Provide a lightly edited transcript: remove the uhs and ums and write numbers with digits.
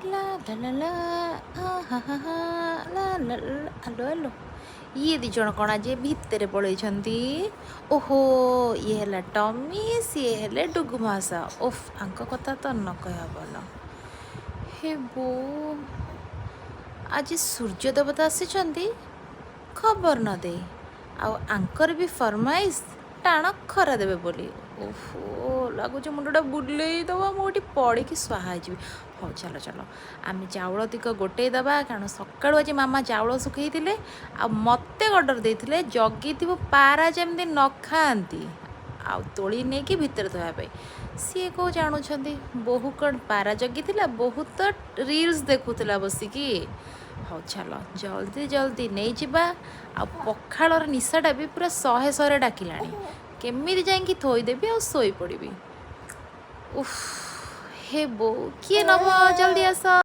ଲା ଲା ଲା ଲା, ଆ ହା ହା ହା, ଲା ଲା ଲା। ଆଲୋ ଆଲୋ, ଇଏ ଦି ଜଣ କ'ଣ ଆଜି ଭିତରେ ପଳେଇଛନ୍ତି? ଓହୋ, ଇଏ ହେଲା ଟମି, ସିଏ ହେଲେ ଡୁଗୁ ମହାଶୟ। ଓଫ, ଆଙ୍କ କଥା ତ ନ କହିବା ଭଲ। ହେ ବୋଉ, ଆଜି ସୂର୍ଯ୍ୟ ଦେବତା ଆସିଛନ୍ତି ଖବର ନ ଦେଇ, ଆଉ ଆଙ୍କର ବି ଫରମାଇଶ ଟାଣ ଖରା ଦେବେ ବୋଲି। ଓହୋ, ଲାଗୁଛି ମୁଣ୍ଡଟା ବୁଲେଇ ଦେବ, ମୁଁ ଏଠି ପଡ଼ିକି ସ୍ୱାହା ହେଇଯିବି। ହଉ, ଚାଲ ଚାଲ, ଆମେ ଚାଉଳ ତିକ ଗୋଟେଇ ଦେବା, କାରଣ ସକାଳୁ ଆଜି ମାମା ଚାଉଳ ଶୁଖେଇଥିଲେ ଆଉ ମୋତେ ଅର୍ଡ଼ର ଦେଇଥିଲେ, ଜଗିଥିବ ପାରା ଯେମିତି ନ ଖାଆନ୍ତି ଆଉ ତୋଳି ନେଇକି ଭିତରେ ଥୋଇବା ପାଇଁ। ସିଏ କେଉଁ ଜାଣୁଛନ୍ତି ବୋହୂ କ'ଣ ପାରା ଜଗିଥିଲା, ବୋହୂ ତ ରିଲ୍ସ ଦେଖୁଥିଲା ବସିକି। ହଉ ଚାଲ, ଜଲ୍ଦି ଜଲ୍ଦି ନେଇଯିବା। ଆଉ ପଖାଳର ନିଶାଟା ବି ପୁରା ଶହେ ଶହେରେ ଡାକିଲାଣି। କେମିତି ଯାଇକି ଥୋଇଦେବି ଆଉ ଶୋଇପଡ଼ିବି। ଉଫ୍, ହେ ବୋଉ, କିଏ ନବ? ଜଲ୍ଦି ଆସ।